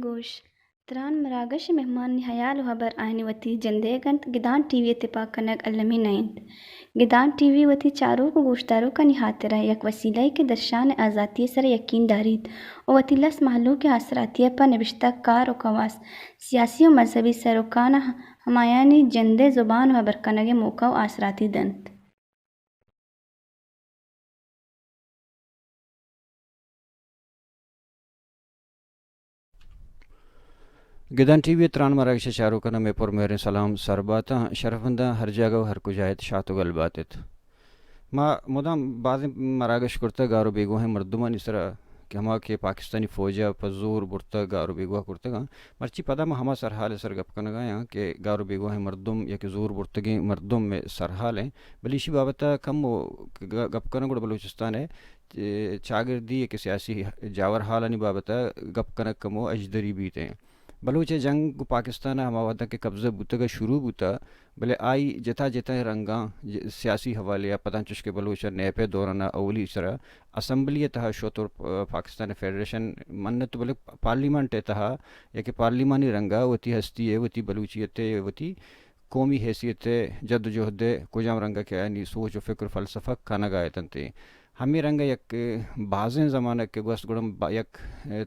گوش، تران مراگش ءِ مہمانانی ہیال ءُ ہبر آیانی وتی جندئیگ اَنت، گدان ٹی وی ءِ تپاک کنگ المی نہ اِنت۔ گدان ٹی وی وتی چاروک ءُ گوشداروکانی ہاترا یک وسیلہ یے کہ درشان ءِ آزاتی ءِ سرا یکین داریت ءُ وتی لس مہلوک ءِ آسراتی ءَ پہ نبشتہ کار ءُ کواس، سیاسی ءُ مذہبی سروکاں ہمایانی جند ءِ زبان ءُ ہبر کنگ ءِ موقع ءُ آسراتی دنت۔ گدان ٹی وی ءِ تران مراگش ءِ چاروکاں مئے پر مہریں سلام سر بات اَنت۔ شرفمنداں، ہر جاگہ ءُ ہر کجا ات، شات ءُ گل بات ات۔ ما مدام بازیں مراگش کرتگ گار ءُ بیگواہیں مردمانی سرا کہ ہما کہ پاکستانی فوج ءَ پہ زور برتگ، گار ءُ بیگواہ کرتگ اَنت۔ مرچی پدا ما ہما سرحال ءِ سر گپ کنگ ءَ آں کہ گار ءُ بیگواہیں مردم یا کہ زور برتگیں مردم ءِ سرحال اِنت، بلے ایشی بابت ءَ کمو گ-، گپ کناں گڑا بلوچستان ءِ چاگردی یا کہ سیاسی جاور حالانی بابت ءَ گپ کنگ کمو اژدری بیت اِنت۔ بلوچ ءِ جنگ گوں پاکستان ءَ ہما وہداں کہ قبضہ بوتگ ءُ شروع بوتگ، بلے آئی جتا جتائیں رنگاں ج-، سیاسی حوالے ءَ پداں چوش کہ بلوچ ءَ نیپ ءِ دوران ءَ اولی سرا اسمبلی ءِ تہا شت اور پ-، پاکستان فیڈریشن منت، بلے پارلیمنٹ ءِ تہا یا کہ پارلیمانی رنگ ءَ وتی ہستی ءَ، وتی بلوچیت ءِ، وتی قومی حیثیت ءِ جد ءُ جہد ءِ کجام رنگ ءَ کہ آیانی سوچ ءُ فکر ءُ فلسفہ کنگ ءَ اتنت۔ ہمے رنگ ءَ یک بازیں زمانگ کہ گوست گڑا با-، یک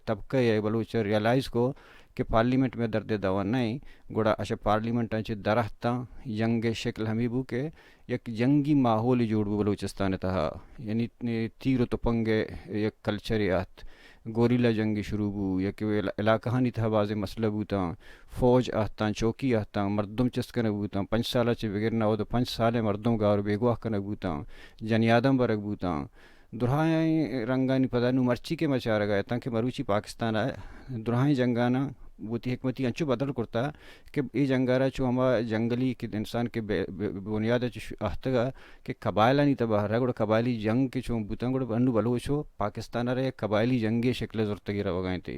طبقہ ءِ بلوچ ءَ ریئلائز کو کہ پارلیمنٹ مئے درد ءِ دوا نہ اِنت، گڑا اشا پارلیمنٹاں چہ در اتاں، جنگ ءِ شکل ہمے بو کہ یک جنگی ماحولے جوڑ بو بلوچستان ءِ تہا، یعنی تیر ءُ تپنگ ءِ یک کلچرے ات، گوریلا جنگے شروع بو، یا کہ علا-، علاقہانی تہا بازیں مسئلہ بوتاں، فوج اتاں، چوکی اتاں، مردم چست کنگ بوتاں، پنچ سال ءَ چہ بگر نود ءُ پنچ سال ءَ مردم گار ءُ بیگواہ کنگ بوتاں، جنی آدم برگ بوتاں۔ درائیں رنگانی پدا نوں مرچی کہ ما چارگ ءَ اتاں کہ مروچی پاکستان ءَ درائیں جنگاناں وتی حکمتی انچو بدل کرتا کہ اے جنگ ءَ را چو ہما جنگلی کہ انسان کہ بے-، بے-، بنیاد ءَ چہ ش-، اہتگ ءَ کہ قبائلانی تباہ را، گڑا قبائلی جنگ کہ چون بوتاں، گڑا انو بلوچ ءُ پاکستان ءَ را یک قبائلی جنگے شکل ءَ زرتگی روگ ءَ انت۔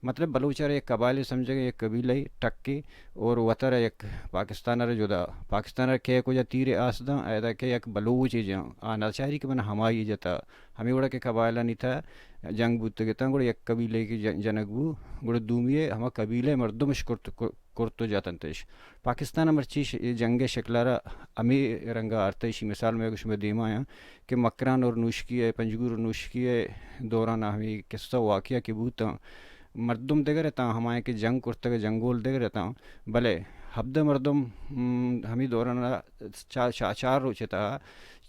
مطلب بلوچ ءَ را یک قبائلے سمجھگ ءَ، یک قبیلہ ٹکے اور وت ءَ را یک پاکستان ءَ را جدا، پاکستان ءَ را کئے کجا تیر آس داں، ایدا کہ یک بلوچے جاں، آ ناچاری کہ من ہمائی جتا، ہمے وڑا کہ قبائلانی تھا جنگ بوتگ اتاں، گڑا یک قبیلے کہ جن-، جنگ بو، گڑا دومی ءَ ہما قبیلہ ءِ مردم اش کرت، کرت ءُ جت انت اش۔ پاکستان ءَ مرچی ش-، اے جنگ ءِ شکل ءَ را ہمے رنگ ءَ آرتہ، ایشی مثال مئے گوں شمئے دیما آیاں کہ مکران اور نوشکی ءِ، پنجگور اور نوشکی ءِ دوران ءَ ہمے قصہ واقعہ کہ بوتاں، مردم دگر اتاں، ہمائیں کہ جنگ کرتگ، جنگول دگر اتاں، بلے ہبدہ مردم، م، ہمے دوران ءَ چا-، چا-، چار روچ ءِ تہا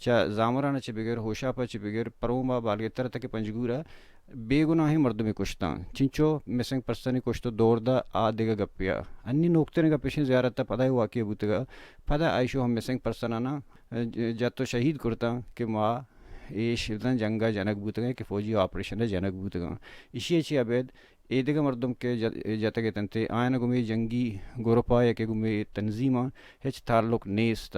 چہ زامران ءَ چہ بگر، ہوشاپ ءَ چہ بگر، پروم ءَ، بالگتر ءَ تک پنجگور ءَ بے گناہیں مردمے کشتاں۔ چنچو مسنگ پرسنے کشت ءُ دور دا، آ دگہ گپے ءَ۔ انی نوکتریں گپ ایشیں، زیارت ءَ پدا اے واقعہ بوتگ ءَ، پدا آئی شو ہم مسنگ پرسناناں ج-، جت ءُ شہید کرتاں کہ ما اے شدن جنگ ءَ جنگ بوتگاں کہ فوجی آپریشن ءَ جنگ بوتگاں۔ ایشی ءَ چہ ابید اے دگہ مردم کہ ج-، جتگ اتنت، آیان گوں اے جنگی گروپ ءَ یا کہ گوں اے تنظیم ءَ ہچ تعلق نیست۔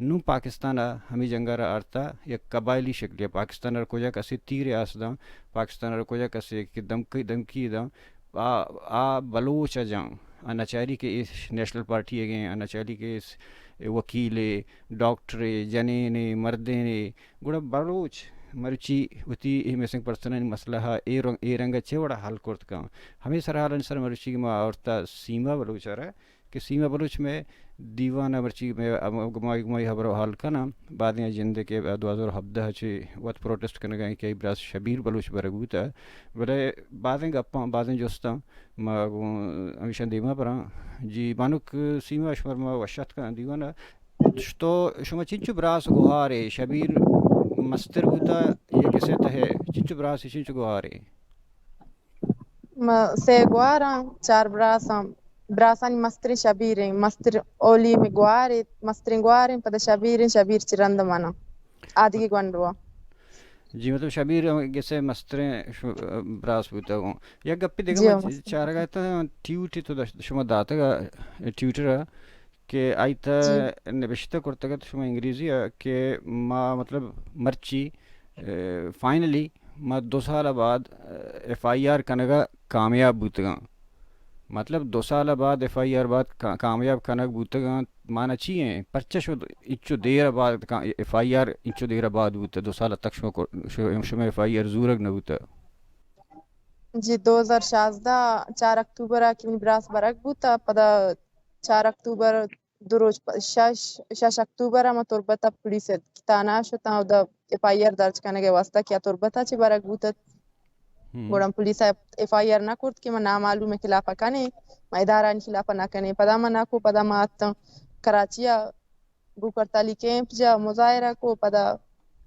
نوں پاکستان ءَ ہمے جنگ ءَ را آرتا یک قبائلی شکلے ءَ، پاکستان ءَ را کجا کسے تیر آس داں، پاکستان ءَ را کجا کسے کہ دمکی، دمکی داں، آ، آ بلوچ ءَ جاں، آ نچاری کہ اے نیشنل پارٹی ئیگیں، آ نچاری کہ اے وکیلے، ڈاکٹرے، جنینے، مردینے، گڑا بلوچ مرچی وتی اے مسنگ پرسنانی مسئلہ ءَ اے رنگ، اے رنگ ءَ چے وڑا حل کرت کن؟ ہمے سرحالانی سر مرچی کہ ما آورتا سیما بلوچ ءَ را کہ سیما بلوچ مئے دیوان ءَ مرچی مئے ہم-، گمائی، گمائی ہبر ءُ حال کناں۔ بازیں جندے کہ دو ہزار ہبدہ ءَ چہ وت پروٹسٹ کنگ ءَ ایں کہ آئی براس شبیر بلوچ برگ بوتہ، بلے بازیں گپاں، بازیں جستاں ما گوں ہمیشاں دیما براں۔ جی بانک سیما، شمار ما وش اتک کناں دیوان ءَ۔ تو شما چنچو براس گوہارے؟ شبیر مستر بوتا یا کسے تہے؟ چنچو براس، چنچو گوہارے؟ ما سے گوہاراں، چار براساں۔ براسانی مستریں شبیر ایں، مستر اولی میں گوار ایں، مستریں گوار ایں، پدا شبیر ایں، شبیر چہ رند منا آدگہ گونڈوا۔ جی، مطلب شبیر ہم گسے مستریں شو-، براس بوتگ اوں۔ یک گپے دگہ جی، من مستر۔ چارگا اتاں، ٹویٹ تو دش-، شما داتگ ءَ، ٹویٹر ءَ کہ آئی تہ جی۔ نبشتہ کرتگ ات شما انگریزی ءَ کہ ما مطلب مرچی، اے، فائنلی ما دو سال بعد، اے، ایف آئی آر کنگ ءَ کامیاب بوتگاں۔ مطلب دو سال بعد ایف آئی آر بعد کا-، کامیاب کنگ بوتگاں، مانا چی ایں؟ پرچہ شد انچو دیر بعد کا-، ایف آئی آر انچو دیر بعد بوتہ، دو سال تک شما کو-، شما، شما ایف آئی آر زورگ نہ بوتہ؟ جی، دو ہزار شازدہ چار اکتوبر ءَ کہ منی براس برگ بوتہ، پدا چار اکتوبر دو روچ پ-، شش، شش اکتوبر ءَ ما تربت ءَ پولیس ءِ تھانہ ءَ شتاں، اودا ایف آئی آر درج کنگ ءِ واستہ کہ آ تربت ءَ چہ برگ بوتت۔ ہم۔ گڑا پولیس ءَ ایف آئی آر نہ کرت کہ ما نامعلوم ءِ خلاف ءَ کنیں، ما ادارہانی خلاف ءَ نہ کنیں۔ پدا ما نہ کو، پدا ما اتاں کراچی ءَ بھوک ہڑتالی کیمپ جا مظاہرہ کو، پدا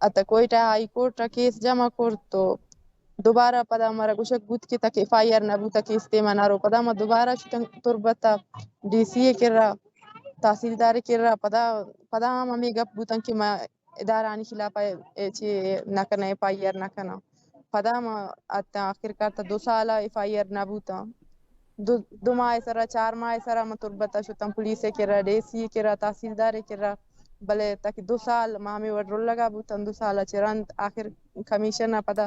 اتاں کوئٹہ ہائی کورٹ ءَ کیس جمع کرت تو دوبارہ پدا مارا گوشگ بوت کہ تک ایف آئی آر نہ بوتہ، کیس دیما نہ رو۔ پدا ما دوبارہ شتاں تربت ءَ ڈی سی ءِ کرا، تحصیلدار ءِ کرا، پدا، پدا ہم ہمے گپ بوتاں کہ ما ادارہانی خلاف ءَ چے نہ کناں، ایف آئی آر نہ کناں۔ پدا ما اتاں آخر کار تا دو سال ءَ ایف آئی آر نہ بوتاں۔ دو، دو ماہ ءِ سرا، چار ماہ ءِ سرا ما تربت ءَ شتاں پولیس ءِ کرا، ڈی سی ءِ کرا، تحصیلدار ءِ کرا، بلے تاکہ دو سال ما ہمے وڑ رلگا بوتاں، دو سال ءَ چہ رند آخر کمیشن ءَ پدا،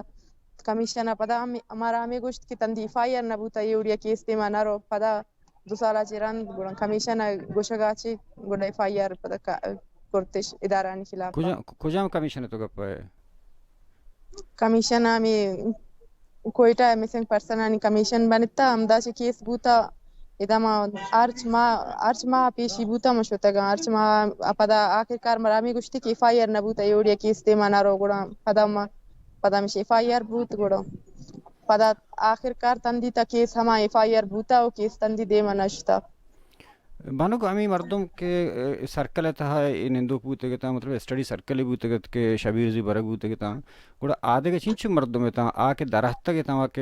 کمیشن ءَ پدا ہم، ہمارا ہمے گوشت کہ تندی ایف آئی آر نہ بوتہ، اے وڑیا کیس دیما نہ رو۔ پدا دو سال ءَ چہ رند گڑا کمیشن ءَ گوشگا چہ گڑا ایف آئی آر پدا کا-، کرتش ادارہانی خلاف۔ کجا-، کجام کمیشن ءِ تو گپ ءَ؟ کمیشن ہمے کوئٹہ ءَ مسنگ پرسنانی کمیشن بنتا، ہمدا چہ کیس بوتا، ادا ما ہرچ ماہ، ہرچ ماہ پیشی بوتا ما شتگاں، ہرچ ماہ پدا آخر کار مارا ہمے گوشتی کہ ایف آئی آر نہ بوتا، اے وڑیا کیس دیما نہ رو گڑا پدا ما، پدا ہمیش ایف آئی آر بوت گڑا پدا آخر کار تندی تا کیس ہما ایف آئی آر بوتا و کیس تندی دیما نہ شتا۔ بانک ہمے مردم کہ، اے، سرکل ءِ تہا اے نندوک بوتگ اتاں، مطلب اسٹڈی سرکلے بوتگ ات کہ شبیر زی برگ بوتگ اتاں، گڑا آ دگہ چنچو مردم اتاں، آ کہ در اتگ اتاں، آ کہ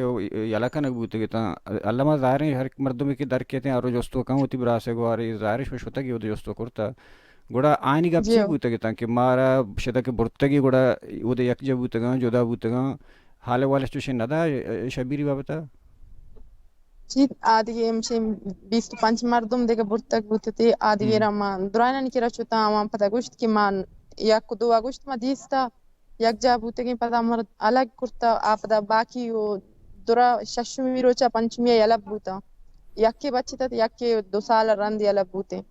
یلہ کنگ بوتگ اتاں، الما ظاہریں ہر مردمے کہ در کیت ءُ ہر روچ جست ءُ کن وتی براس ءِ گوارے، ظاہر اِش شتگ ءُ وتی جست ءُ کرتہ۔ گڑا آیانی گپ چی بوتگ اتاں کہ مارا شدہ کہ برتگی گڑا اود ءَ یکجا بوتگاں، جدا بوتگاں، حال احوال چوشیں ندا شبیری بابت ءَ؟ چی آدگہ ہمشیں بیست ءُ پنچ مردم دگہ برتگ بوتتے، آدگہ را ما درائنانی کرا شتاں، آواں پدا گوشت کہ ما یک ءُ دو ءَ گوشت ما دیستا، یک جاہ بوتگیں، پدا مرد الگ کرتا، آ پدا باقی و درا ششمی روچا پنچمی یلہ بوتا، یکے بچتت، یکے دو سال رند یلہ بوتیں۔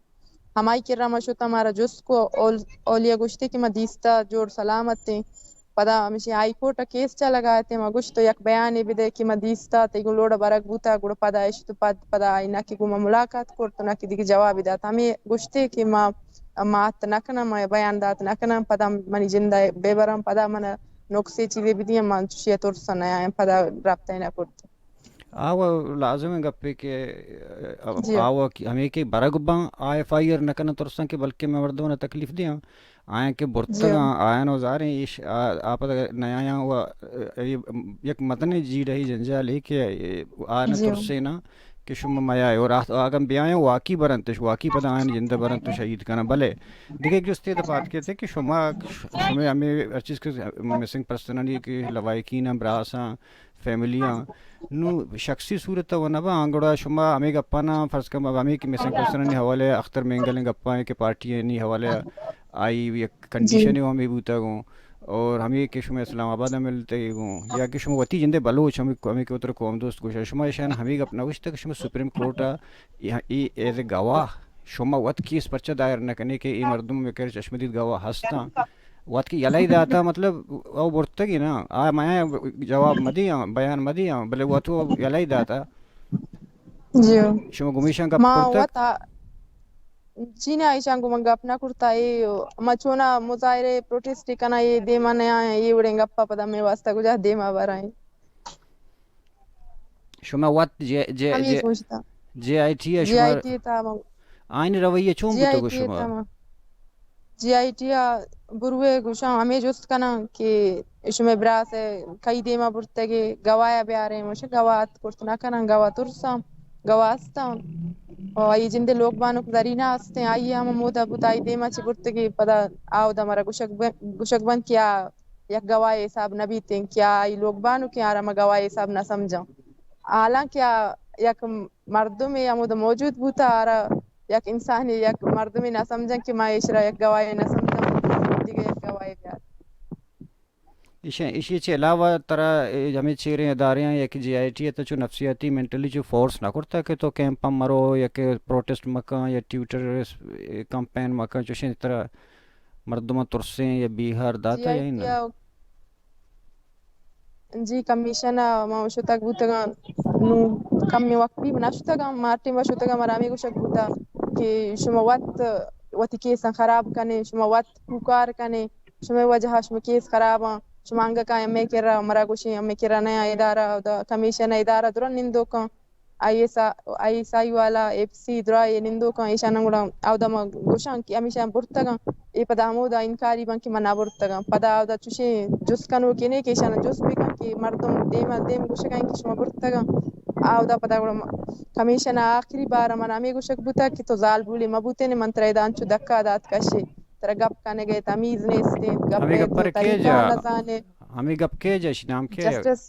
ہمائی کرا ما شتاں، مارا جست کو، اول-، اولیہ گوشتے کہ ما دیستا جوڑ سلامت ایں۔ پدا ہمیشی ہائی کورٹ ءَ کیس چلگا اتیں، ما گوشت تو یک بیانے بدے کہ ما دیستا، تئی گوں لوڑ ءَ برگ بوتا، گڑا پدا اشت پد، پدا آئی نہ کہ گوں ما ملاقات کرت، نہ کہ دگہ جوابے دات۔ ہمے گوشتے کہ ما، ما ات نہ کناں، ما بیان دات نہ کناں، پدا منی جند ءَ بہ براں، پدا من نقصے چیزے بدیاں، من چشی ءَ ترس ءَ نیایاں، پدا رابطہ نہ کرت۔ آ و لازمیں گپے کہ، آ، جی۔ آ و کہ ہمے کہ برگ باں، آ ایف آئی آر نہ کناں ترساں کہ بلکہ مئے مردماں تکلیف دیاں۔ آیاں کہ برتگاں، آیاں و زاریں ایش، آ، آ پدا نیایاں و، اے، یک مدنیں جیڑہی جنجالے کہ، آ نہ ترسیناں کہ شما میائے اور آ، اگاں بیایاں واقعی برنتش، واقعی پدا آیاں جندہ برنت و شہید کناں۔ بلے دگہ یک جستے دپا اتکے کہ شما، شما ہمے ہر چیز کہ مسنگ پرسنانی کہ لواحقین ہم براساں، فیملیاں۔ نوں شخصی صورت ءَ و نہ باں، گڑا شما ہمے گپاں فرض کن، ہمے کہ مسنگ پرسنانی حوالے ءَ اختر مینگل ءِ گپاں کہ پارٹیانی حوالے ءَ آئی یک کنڈیشنے ہمے بوتگ اوں، اور ہمے کہ شما اسلام آباد ءَ ملتگ اوں، یا کہ شما وتی جندے بلوچ ہمے، ہمے کہ وترا قوم دوست گوشاں، شما ایشاں ہمے گپ نہ گوشتگ کہ شما سپریم کورٹ ءَ اے، اے ایز اے گواہ شما وت کیس پرچہ دائر نہ کنے کہ اے مردم مئے کرا چشم دید گواہ ہستاں؟ وت کہ یلہ داتا، مطلب، او برتگی نا، آ مئے جواب مدیاں، بیان مدیاں، بلے وت او یلہ داتا۔ جی۔ شما گمیشاں گپ ما کرتگ؟ وت آ-، چی نا، ایشاں گوں من گپ نہ کرتا، اے ما چونا مظاہرے پروٹیسٹ کناں، اے دیما نیاں، اے وڑیں گپا پدا مئے واسطہ کجا دیما براں۔ شما وت جے، جے، ہمے جے، گوشتہ۔ جے آئی ٹی ءَ جے شما آئی ٹی ءِ تہا ما، آئین رویہ چون جے آئی بوتگ ٹی ءِ شما؟ تہا ما، جے آئی ٹی ءَ بروے گوشاں ہمے جست کناں کہ شمئے براس ءَ کئی دیما برتگے، گواہ ءَ بیاریں، مش گواہ ات کرت نہ کناں، گواہ ترساں، گواہ استاں۔ و آئی جندے لوگ بانک زرینہ استیں، آئی ہم ہمودا بوت، آئی دیما چہ برتگی، پدا آودا مارا گوشگ ب-، گوشگ بنت کہ آ یک گواہے حساب نہ بیتیں، کہ آ آئی لوگ بانکیں، آرا ما گواہے حساب نہ سمجھاں۔ حالانکہ آ یک مردمے ہمودا موجود بوتا، آرا یک انسانے، یک مردمے نہ سمجھاں کہ ما ایشرا یک گواہے نہ سمجھاں، دگہ یک گواہے بیار۔ ایشی، ایشی چہ علاوہ ترا، اے، ہمے چیریں ادارے آں یا کہ جے آئی ٹی ءَ تو چو نفسیاتی، مینٹلی چو فورس نہ کرتا کہ تو کیمپ ءَ مرو یا کہ پروٹیسٹ مکن یا ٹویٹر، اے، کمپین مکن، چوشیں ترا مردماں ترسیں یا بیہار داتا یا نہ؟ جی، کمیشن ءَ ما شتگ بوتگاں، نوں کمیں وقت بی نہ شتگاں، ما ٹیم ءَ شتگاں، مارا ہمے گوشگ بوتا کہ شما وت وتی کیساں خراب کنے، شما وت کوکار کنے، شمئے وجہ ءَ شمئے کیس خراب آں، شما انگہ کائیں ہمے کرا، مرا گوشیں ہمے کرا نیاں ادارہ، اودا کمیشن ءِ ادارہ درا نندوکاں، I S a-, I S I والا، ایف سی درا اے نندوکاں، ایشاناں گڑا اودا ما گوشاں کہ ہمیشاں برتگاں، اے پدا ہمودا انکاری باں کہ من نہ برتگاں۔ پدا اودا چوشیں جست کنوکے نے کہ ایشاناں جست بکن کہ مردم دیم ءَ دیم گوشگاں کہ شما برتگاں۔ اودا پدا گڑا ما-، کمیشن ءَ آخری بار ءَ من ہمے گوشگ بوتگ کہ تو زالبولے مہ بوتینے، من ترا ادا انچو دھکا دات کشے۔ ترا گپ کنگ ءِ تمیز نیست انت، گپ ہمے ءِ گپ پر کے طریقہ جا؟ نہ زانے۔ ہمے گپ کے جا؟ اشی نام کے؟ جسٹس،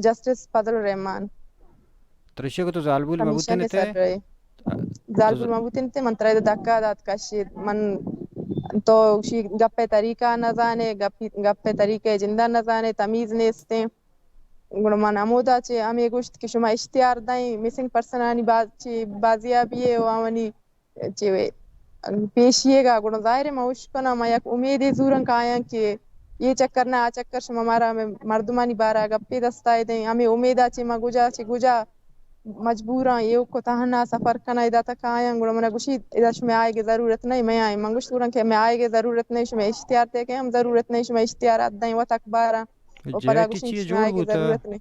جسٹس فضل الرحمان۔ ترا اشی کہ تو زالبول مہ بوتین کمیشن تے؟ سر رہے۔ تو زالبول ز- مہ بوتین تے، من ترا ادا دھکا دات کشی۔ من تو اشی گپ ءِ طریقہ نہ زانے، گپ، گپ ءِ طریقہ جندا نہ زانے، تمیز نیست انت۔ گڑا من ہمودا چہ ہمے گوشت کہ شما اشتہار دئیں، مسنگ پرسنانی باز-، چہ بازیابی ءِ و آوانی چہ پیشیگ ءَ، گڑا ظاہر ہے ما اشکناں، ما یک امیدے زوراں کایاں کہ اے چکر نہ آ چکر شما مارا ہمے مردمانی بارہ ءَ گپے دستا دیں، ہمے امیدا چہ ما گجا چہ گجا مجبوراں ایوک و تہنا سفر کناں ادا تک آیاں، گڑا منا گوشی ادا شمئے آیگ ءِ ضرورت نہیں، مئے آئیں۔ من گوشت گڑا کہ مئے آیگ ءِ ضرورت نہیں، شمئے اشتہار تے کہ ہم ضرورت نہیں، شمئے اشتہار ات دیں وت اخباراں۔ و پدا جے آئی ٹی گوشی چی شمئے جوڑ آیگ ءِ بوتا؟ ضرورت نہیں۔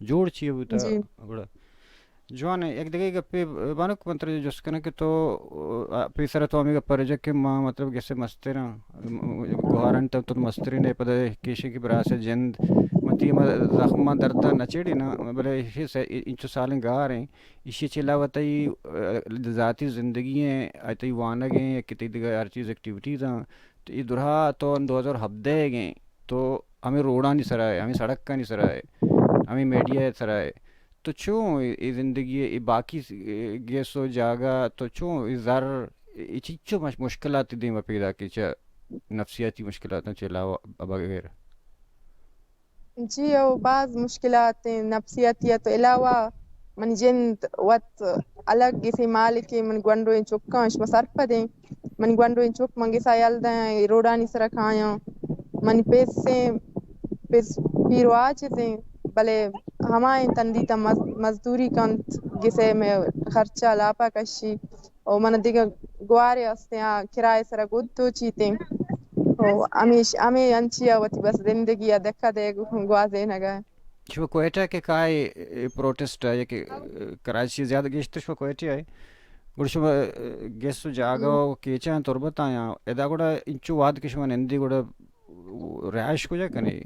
جوڑ چی بوتا؟ جی۔ گڑا جوان ہے، یک دگہ گپے بانک من ترا جست کناں کہ تو، آ، پیسر تو ہمے گپ ءَ رجگ کہ ما مطلب گس ءِ مستراں، م-، گوہارانی تہ تو مستریں، پدا کیشے کہ براس ءِ جند، من تئی ہما زخماں درداں نہ چیڑیناں، بلے ایشی سے انچو سالیں گار ہیں، ایشی چہ علاوہ تئی، آ، ذاتی زندگی ہیں، آ، تئی وانگ ہیں، کہ تئی دگہ ہر چیز ایکٹیویٹیز ہیں، تو اے درہا تو دو ہزار ہبدہ ءَ گئے، تو ہمے روڈانی سرا ہے، ہمے سڑکانی سرا ہے، ہمے میڈیا ءِ سرا ہے۔ تو چوں اے، اے زندگی ءِ، اے باقی س-، اے گس و جاگہ، تو چوں اے زر، اے چچو مش-، مشکلات دیما پیدا کہ چہ نفسیاتی مشکلاتاں چہ علاوہ بغیر؟ جی، او باز مشکلات ہیں نفسیاتی تو علاوہ۔ منی جند وت الگ گسے مالکے، من گونڈویں چکاں، شما سرپدیں۔ من گونڈویں چک من گسا یل دیاں، اے روڈانی سرا کایاں۔ منی پسیں، پس پیر و عاجزیں، بلے ہمائیں تندی تا مز-، مزدوری کنت، گسے میں خرچہ لاپا کشی۔ او من دگہ گوارے استیں، آ کرائے سرا گد دوچیتیں۔ او ہمیش، ہمے انچیا وتی بس زندگی ءَ دکا دے گوازینگا۔ شما کوئٹہ کہ کائے، اے، پروٹسٹ ءَ، یا کہ، اے، کراچی زیادہ گیشتر شما کوئٹہ ءَ؟ گڑا شما، اے، گس و جاگہ و کیچاں تربت آیاں، ادا گڑا انچو وہد کہ شما نندی گڑا رہائش کجا کنے؟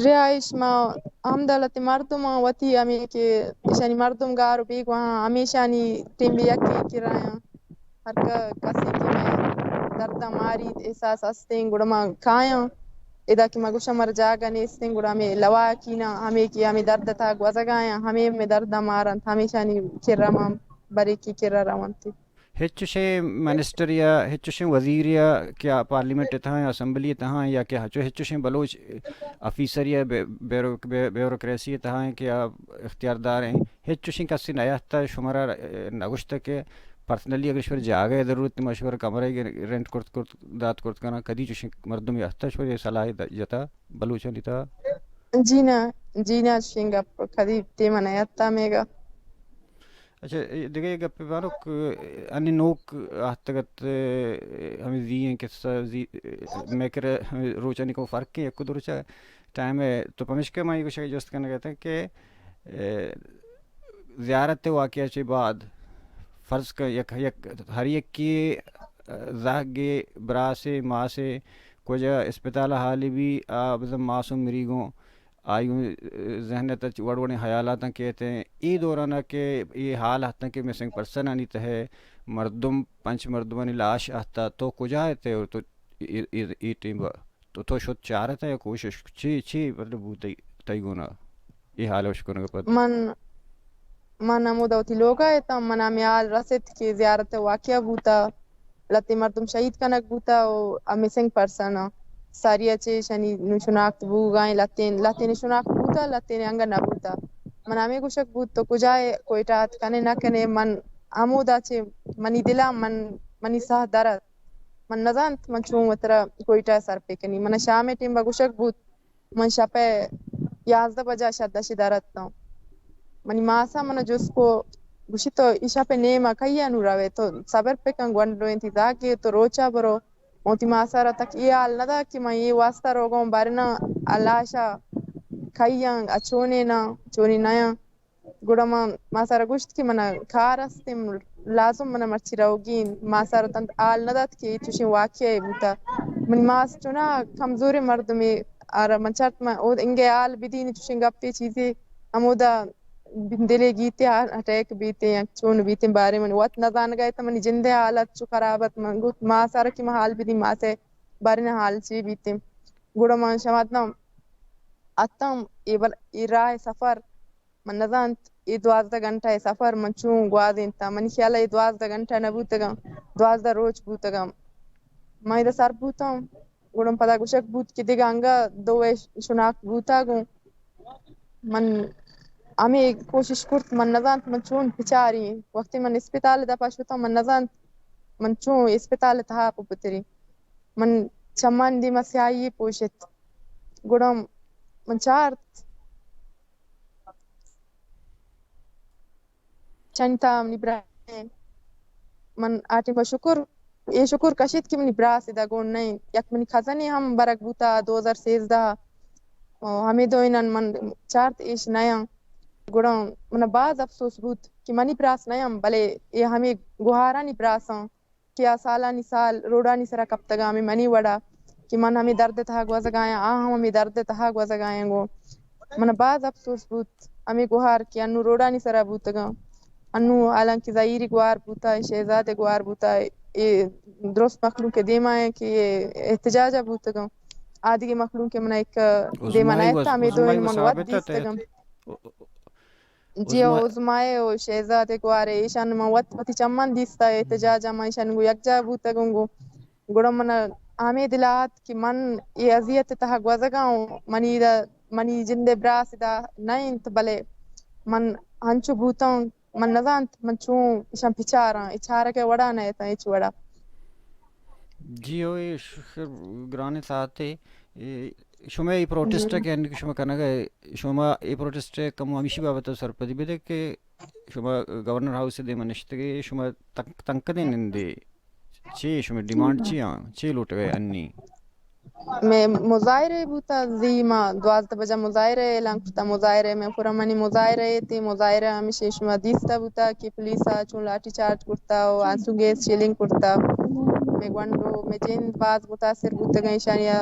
رہائش ما ہمدلت مردم آں، وتی ہمے کہ ایشانی مردم گار و بیگواہ آں، ہمیشانی ٹیم یکے کرایاں۔ ہر ک-، کسے کہ مئے درداں ماریت، احساس استیں، گڑا ما کایاں۔ ادا کہ ما گوشاں مارا جاگہ نیستیں، گڑا ہمے لواحقیناں، ہمے کہ ہمے درد ءِ تہا گوزگایاں، ہمے مئے درداں مارنت، ہمیشانی کرا ما بریکی کرا رونت۔ ہچ چوشیں منسٹر یا ہچ چوشیں وزیر یا کہ آ پارلیمنٹ ءِ تہا یا اسمبلی ءِ تہا یا کہ ہچو ہچ چوشیں بلوچ آفیسر یا بے-، بیورو-، بے-، بیوروکریسی ءِ تہا کہ آ اختیاردار ہیں، ہچ چوشیں کسے نیاہتا شمارا، اے، نگوشتا کہ پرسنلی اگر شمارا جاگہ ءِ ضرورت، ما شمارا کمرہ ءِ رینٹ کرت کرت دات کرت کناں، کدی چوشیں مردم یاہتا شمارا صلاح د-، جتا بلوچانی تہا؟ جی نہ، جی نہ، چوشیں گپ کدی دیما نیاہتا میگا۔ اچھا، اے دگہ یک گپے بانک، انی نوک آہتگ ات، ہمے زی ایں قصہ، زی، مئے کرا ہمے روچانی کمو فرق ایں، یک دو روچا ٹائم ایں، تو پمیشکا ما اے گوشگ جست کنگ اتاں کہ، اے، زیارت واقعہ چہ بعد فرض کن یک، یک، ہر یکے زہگے، براسے، ماسے، کجا اسپتال حالی بی، آ بزن ماس و مریگوں، آئی ذہن ءِ تہ وڑ وڑیں حیالاتاں کیت ایں۔ اے دوران ءَ کہ اے حال اتاں کہ مسنگ پرسنانی تہ ءَ مردم، پنچ مردمانی لاش اتاں، تو کجا ات ئے؟ تو اے، اے، اے ٹیم ءَ تو، تو شت چارت یا کوشش چی، چی مطلب بوت تئی، تئی گونا اے حال وش کنگ ءَ پد؟ من، من ہمودا وتی لوگ ءَ اتاں، من ہمے حال رست کہ زیارت ءِ واقعہ بوتا، لہتیں مردم شہید کنگ بوتا و مسنگ پرسن آں۔ ساری ءَ چہ ایشانی نوں شناخت بوگا ایں، لہتیں، لہتیں شناخت بوتا، لہتیں انگہ نہ بوتا۔ من ہمے گوشگ بوت تو کجا ئے، کوئٹہ ات کنے نہ کنے؟ من ہمودا چہ منی دل ءَ من، منی ساہ در ات۔ من نزانت من چون وترا کوئٹہ ءَ سر پہ کنی۔ من شام ءِ ٹیم ءَ گوشگ بوت، من شپ ءِ یازدہ بجہ ءَ شد ءَ چہ در اتاں۔ منی ماس ءَ من ءَ جست کو، گوشی تو اے شپ ءِ نیم ءَ کئی ءَ نوں روئے؟ تو صبر پہ کن، گونڈوئیں تئی زاگے، تو روچ ءَ برو۔ من وتی ماس ءَ را تک اے حال نہ دات کہ من اے واسطہ روگاں، بارنا لاش ءَ کئی آں، ءُ چونیں آں، چونیں نہ آں۔ گڑا من ماس ءَ را گوشت کہ من ءَ کار است ایں، لازم من ءَ مرچی روگی ایں۔ ماس ءَ را تنت حال نہ دات کہ اے چوشیں واقعہ ئے بوتا۔ منی ماس چوناہا کمزوریں مردمے، آرا من چارت من اود انگہ حال بدینی، چوشیں گپے چیزے ہمودا دل ءِ گیتے، اٹیک بیتے یا چون بیتے، بارے من وت نزانگا اتاں، منی جند ءِ حالت چو خراب ات۔ من گوشت ماس ءَ را کہ من حال بدی، ماس ءِ بارے نہ حال چی بیتے۔ گڑا من شماتاں اتاں، اے بل-، اے راہ ءِ سفر من نزانت، اے دوازدہ گھنٹہ ءِ سفر من چون گوازینتاں۔ منی خیال ءَ اے دوازدہ گھنٹہ نہ بوتگاں، دوازدہ روچ بوتگاں۔ من ادا سر بوتاں، گڑا پدا گوشگ بوت کہ دگہ انگہ دو ءِ شناخت بوتگ اوں۔ من ہمے کوشش کرت، من نزانت من چون بچاری۔ وقتی من اسپتال ءِ دپا شتاں، من نزانت من چون اسپتال ءِ تہا پتری۔ من چمانی دیما سیاہی پوشت۔ گڑا من چارت، چنتا منی برا، من آ ٹیم ءَ شکر، اے شکر کشیت کہ منی براس ادا گون نہ انت۔ یک منی کزنے ہم برگ بوتا دو ہزار سیزدہ ءَ، ہمے دوئینان من چارت ایش نیاں۔ گڑا من ءَ باز افسوس بوت کہ منی براس نیاں، بلے اے ہمے گوہارانی براس آں۔ کہ آ سالانی سال روڈانی سرا کپتگاں ہمے منی وڑا، کہ من ہمے درد ءِ تہا گوزگایاں، آ ہم ہمے درد ءِ تہا گوزگایاں۔ گوں من ءَ باز افسوس بوت ہمے گوہار کہ انوں روڈانی سرا بوتگاں۔ انوں حالانکہ زہیری گوہار بوتا، شہزاد ءِ گوہار بوتا، اے درست مخلوق ءِ دیما ایں کہ اے احتجاج ءَ بوتگاں۔ آ دگہ مخلوق ءَ من ءَ یک دیما نہ اتاں، ہمے دوئیں من وت دیستگاں۔ جی، او عظمیٰ ءِ او شہزاد ءِ گوہار ءَ ایشان من وت وتی چماں دیستہ، احتجاج ءَ من ایشان گوں یکجاہ بوتگوں۔ گوں گڑا من ءَ ہمے دل ءَ ات کہ من اے اذیت ءِ تہا گوزگاں اوں، منی ادا، منی جند ءِ براس ادا نہ انت، بلے من ہنچو بوتاں، من نزانت من چون ایشاں بچاراں، اے چارگ ءِ وڑا نہ اتاں ہچ وڑا۔ جی ہو، اے ش-، گرانیں ساعتے، اے شمئے اے پروٹسٹ ءَ کہ انّی کہ شما کنگ ءَ، شما اے پروٹسٹ ءَ کمو ہمیشی بابت ءَ سرپدی بدے کہ شما گورنر ہاؤس ءِ دیما نشتگے، شما تنک-، تنکدیں نندے، چے شمئے ڈیمانڈ چی آں؟ چے لوٹگ ءَ انّی؟ مئے مظاہرہ بوتا، زی ما دوازدہ بجہ مظاہرہ اعلان کتا، مظاہرہ مئے پورا منی مظاہرہ تے مظاہرہ ہمیشی شما دیستا بوتا کہ پولیس ءَ چون لاٹھی چارج کرتا و آنسو گیس شیلنگ کرتا۔ مئے گونڈو، مئے جند باز متاثر بوتگاں ایشانی ءَ،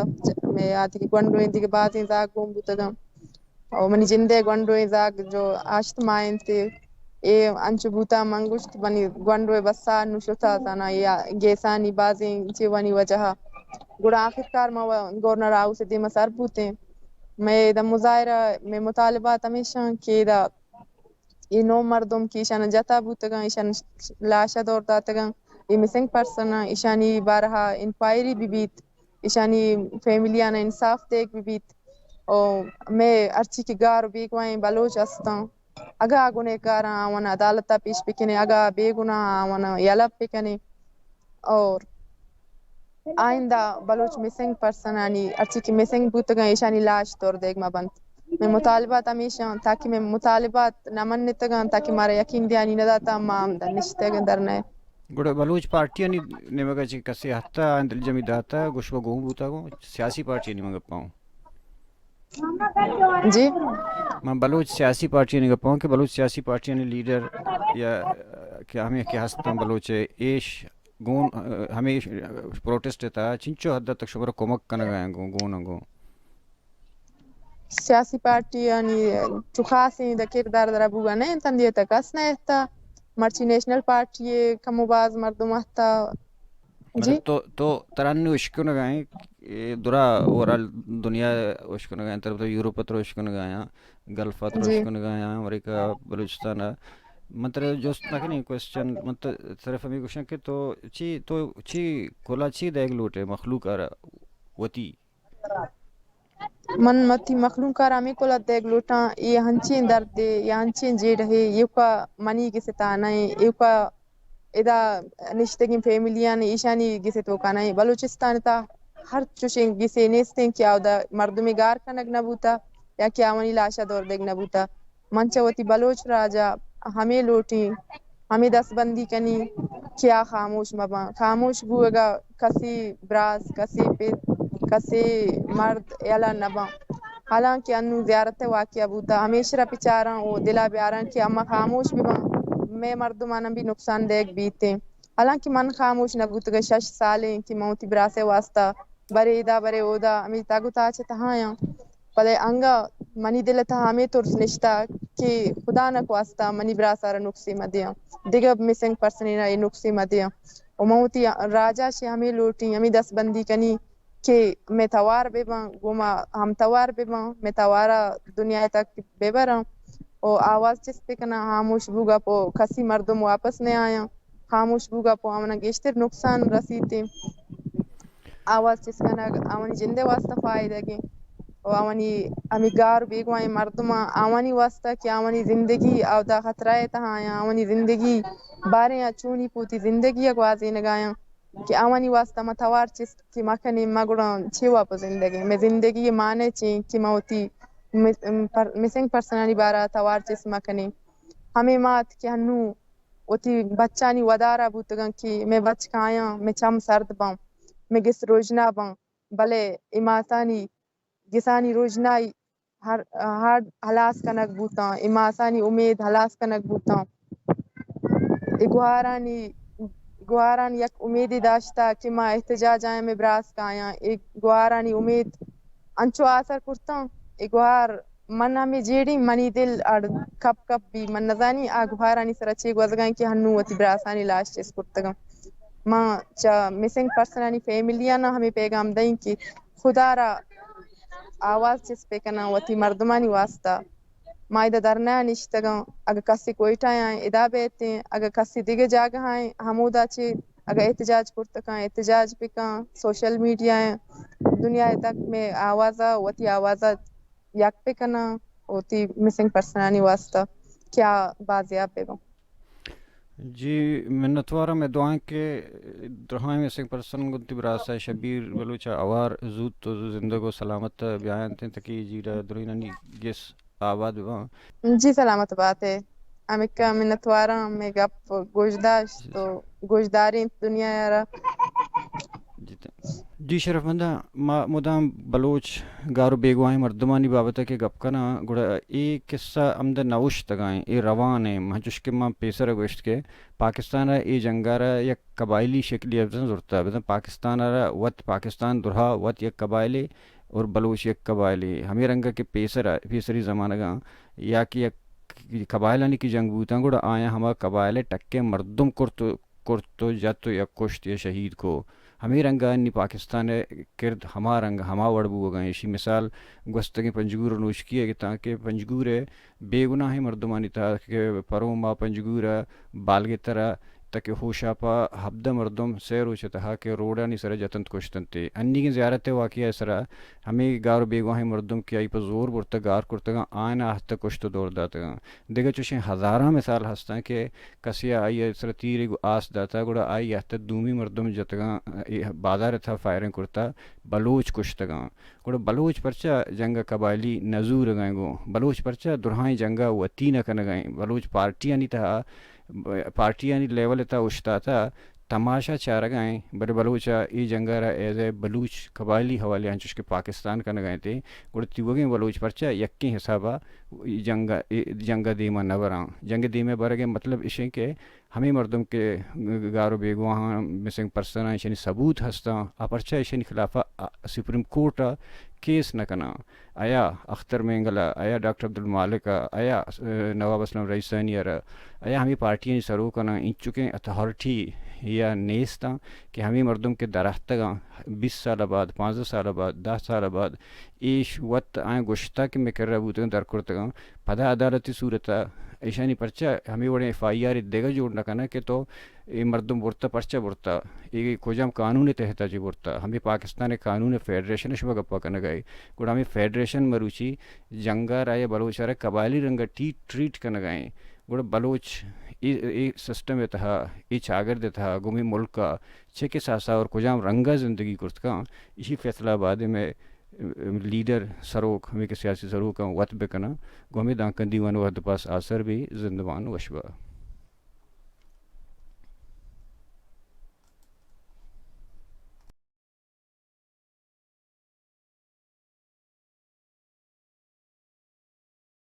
مئے آ دگہ گونڈوئیں دگہ بازیں زاگ گون بوتگاں۔ او منی جند ءِ گونڈوئیں زاگ جو ہشت ماہ انت، اے انچو بوتا، من گوشت منی گونڈوئے بسا نوں شتا زانا یا گیسانی بازیں چیوانی وجہ ءَ۔ گڑا آخرکار ما و-، گورنر ہاؤس ءِ دیما سر بوتیں۔ مئے ادا مظاہرہ، مئے مطالبات ہمیشاں کہ ادا اے نو مردم کہ ایشاناں جتا بوتگاں، ایشان لاش ءَ دور داتگاں، اے مسنگ پرسن آں، ایشانی بارہ ءَ انکوائری بہ بیت، ایشانی فیملیاں ءَ انصاف دیگ بہ بیت۔ او مئے ہرچی کہ گار و بیگواہیں بلوچ ہستاں، اگاں آ گنہگار آں، آوان عدالت ءَ پیش بکنیں، اگاں آ بے گناہ آں، آوان یلہ بکنیں۔ اور آئندہ بلوچ مسنگ پرسنانی، ہرچی کہ مسنگ بوتگاں، ایشانی لاش دور دیگ مہ بنت۔ مئے مطالبات ہمیش آں، تاکہ مئے مطالبات نہ منتگاں، تاکہ مارا یقین دیانی نہ داتا، ما ہمدا نشتگیں دھرنا ءَ۔ گڑا بلوچ پارٹیانی نیمگ ءَ چہ کسے ہتہ آں دلجمی داتہ، گوشگ گون بوتگ اوں، سیاسی پارٹیانی من گپاں۔ جی۔ من بلوچ سیاسی پارٹیانی گپاں کہ بلوچ سیاسی پارٹیانی لیڈر یا کہ ہمے کہ ہستاں بلوچ ایش گون، ہمے پروٹسٹ ءِ تہا چنچو حد تک شمارا کمک کنگ ءَ ایں گوں، گون ایں گوں؟ سیاسی پارٹی یعنی چو خاصیں دا کردار درا بوگا نہ انت، اندی تک کس نہ اتا، مرچی نیشنل پارٹی کم و باز مردم اتا۔ جی۔ تو تو ترا نو اشکنگا ایں، اے درا اوورال دنیا اشکنگا ایں، تر یورپ تر اشکنگا ایں، گلف تر جی۔ اشکنگا ایں، امریکہ، بلوچستان۔ من ترا جست نہ کنیں کوسچن، من ترا صرف ہمیں گوشاں کہ تو چی، تو چی کلا چی دیگ لوٹے مخلوق آرا وتی؟ من وتی مخلوق آرا ہمیں کلا دیگ لوٹاں، اے ہنچیں دردے، اے ہنچیں جیڑہے، ایوکا منی گستا نہ ایں، ایوکا ادا نشتگیں فیملیاں ایشانی گس توکا نہ ایں۔ بلوچستان تا ہر چوشیں گسے نیستیں کہ اودا مردمے گار کنگ نہ بوتا یا کہ آوانی لاشا دور دیگ نہ بوتا۔ من چہ وتی بلوچ راجا ہمے لوٹیں، ہمے دستبندی کنیں کہ آ خاموش مباں۔ خاموش بوگا کسی براس، کسی پت، کسی مرد یلہ نباں۔ حالانکہ انوں زیارت ءِ واقعہ بوتہ، ہمیشرا بچاراں و دلا بیاراں کہ اما خاموش بباں، مئے مردماناں بھی نقصان دئیگ بیتیں۔ حالانکہ من خاموش نہ بوتگاں، شش سالیں کہ من وتی براسئے واسطہ برے ادا برے اودا ہمے تگ و تاچ ءِ تہایاں۔ بلے انگہ منی دل ءِ تہا ہمے ترس نشتہ کہ خدا نہ خواستہ منی براسارا نقصے مہ دیاں، دگہ مسنگ پرسنینا اے نقصے مہ دیاں۔ و من وتی راجا چہ ہمے لوٹیں، ہمے دست بندی کنیں کہ مئے توار بہ باں، گوں ما ہم توار بہ باں، مئے توارا دنیا ءِ تک بہ براں و آواز چست بہ کناں۔ خاموش بوگا پہ کسی مردم واپس نہ آیاں، خاموش بوگا پہ آواناں گیشتر نقصان رسیتیں۔ آواز چست کنگ آوانی جند ءِ واستہ فائدگیں و آوانی ہمے گار و بیگواہیں مردماں آوانی واستہ کہ آوانی زندگی اودا خطرہ ءِ تہا آیاں، آوانی زندگی باریں آ چونی پہ وتی زندگی ءَ گوازینگایاں۔ کہ آوانی واستہ ما توار چست کہ ما کنیں، ما گڑا چے واپس زندگیں؟ مئے زندگی ءِ معنی چیں کہ ما وتی مس-، پر-، مسنگ پرسنانی بارا توار چست ما کنیں؟ ہمے مات کہ ہنوں وتی بچانی ودارا بوتگاں کہ مئے بچ کایاں، مئے چم سرد باں، مئے گس روژنا باں، بلے اے ماتانی گسانی روژنائی ہر، ہر ہلاس کنگ بوتاں، اے ماسانی امید ہلاس کنگ بوتاں۔ اے گوہارانی، گوہارانی یک امیدے داشتہ کہ ما احتجاج آیاں، مئے براس کایاں۔ اے گوہارانی امید انچو آسر کرتاں، اے گوہار من ہمے جیڑیں، منی دل اڑ کپ کپ بی۔ من نزانی آ گوہارانی سرا چے گوزگاں کہ ہنوں وتی براسانی لاش چست کرتگاں۔ ما چہ مسنگ پرسنانی فیملیانا ہمے پیغام دئیں کہ خدا را آواز چست بکناں وتی مردمانی واسطہ۔ ما ادا دھرنا نشتگاں، اگہ کسے کوئٹہ آں ادا بیتیں، اگہ کسے دگہ جاگہ آں ہمودا چہ اگہ احتجاج کرتکاں احتجاج بکاں، سوشل میڈیا دنیا تک مئے آوازا، وتی آوازا یک بکناں وتی مسنگ پرسنانی واسطہ کہ آ بازیاب بباں۔ جی، منتواراں، مئے دعائیں کہ درہائیں مسنگ پرسن گوں وتی براسا شبیر بلوچا ہوار زوت و زندگ و سلامت بیاینت انت کہ جیڑہ درہینانی گس آباد بباں۔ جی، سلامت بات ئے۔ ہمکہ منتواراں، مئے گپ گوش داشت و گوشدارینت دنیا ءَ را۔ جی، ت-، جی شرفمنداں، ما مدام بلوچ گار و بیگواہیں مردمانی بابت ءَ کہ گپ کناں، گڑا اے قصہ ہمدا نہ اوشتگائیں، اے روان ایں، ہنچوش کہ ما پیسر ءَ گوشت کہ پاکستان ءَ اے جنگ ءَ را یک قبائلی شکلی ءَ بزاں زرتہ، بزاں پاکستان ءَ را وت پاکستان درہا وت یک قبائلے اور بلوچ یک قبائلے، ہمے رنگ ءَ کہ پیسر ءَ، پیسری زمانگاں یا کہ یک قبائلانی کہ جنگ بوتاں، گڑا آیاں ہما قبائل ءِ ٹکیں مردم کرت و کرت و جت و یا کشت یا شہید کو۔ ہمے رنگ ءَ نی پاکستان ءِ کرد ہما رنگ ہما وڑ بوگ ءَ انت۔ ایشی مثال گوستگیں پنجگور و نوشکی ءَ گتاں کہ پنجگور ءِ بے گناہیں مردمانی تہا کہ پروں ما پنجگور ءَ بالگتر ءَ تک ہوشاپ ءَ ہبدہ مردم سئے روچ ءِ تہا کہ روڈانی سر ءَ جت انت کشت انت۔ انیگیں زیارت ءِ واقعہ ءِ سرا ہمے گار و بیگواہیں مردم کہ آئی پہ زور برتگ گار کرتگاں، آیاں آہتہ کشت و دور داتگاں۔ دگہ چوشیں ہزاراں مثال ہستاں کہ کسے ءَ آئی ءِ سرا تیرے گوں آس داتہ، گڑا آئی ءَ تہ دومی مردم جتگاں، اے بازار ءِ تہا فائرنگ کرتہ، بلوچ کشتگاں۔ گڑا بلوچ پرچا جنگ ءَ قبائلی نہ زورگائیں گوں؟ بلوچ پرچا درہائیں جنگ ءَ وتی نہ کنگائیں؟ بلوچ پارٹیانی تہا، پارٹیانی لیول ءِ تہا اوشتاتہ، تماشا چارگا ایں، بلے بلوچ ءَ اے جنگ ءَ را ایز اے بلوچ قبائلی حوالے ءَ انچوش کہ پاکستان کنگا انت، گڑا تیوگیں بلوچ پرچا یکیں حساب ءَ اے جنگ ءَ، اے جنگ ءَ دیم ءَ نہ براں؟ جنگ ءَ دیم ءَ برگ ءِ مطلب اش انت کہ ہمے مردم کہ گار و بیگواہ آں، مسنگ پرسن آں، ایشانی ثبوت ہستاں، آ پرچا ایشانی خلاف ءَ سپریم کورٹ ءَ کیس نہ کناں؟ آیا اختر مینگل ءَ، آیا ڈاکٹر عبدالمالک ءَ، آیا، اے، نواب اسلم رئیسانی ءَ را، آیا ہمے پارٹیانی سروکاں انچکیں اتھارٹی یا نیستاں کہ ہمے مردم کہ دراتکگاں، بیست سال بعد، پانزدہ سال بعد، دہ سال بعد، ایش وت آیاں گوشتہ کہ مئے کرا بوتگاں، درکرتگاں، پدا عدالتی صورت ءَ ایشانی پرچا ہمے وڑیں ایف آئی آر دگہ جوڑ نہ کناں کہ تو اے مردم برتہ، پرچا برتہ، اے کجام قانون ءِ تحت ءَ چہ برتہ؟ ہمے پاکستان ءِ قانون ءِ فیڈریشن ءَ شما گپا کنگا ئے۔ گڑا ہمے فیڈریشن مروچی جنگ ءَ را یا بلوچ ءَ را قبائلی رنگ ءَ ٹی-، ٹریٹ کنگا ایں۔ گڑا بلوچ اے، اے سسٹم ءِ تہا، اے چاگرد ءِ تہا، گوں مئے ملک ءَ چہ کس ءَ اور کجام رنگ ءَ زندگی کرت کن، ایشی فیصلہ بعد ءَ مئے لیڈر سروک، ہمے کہ سیاسی سروک آں وت بکناں، گوں ہمے دانکان دیوان ءَ وھد ءَ پاس آسر بی۔ زندمان وش با۔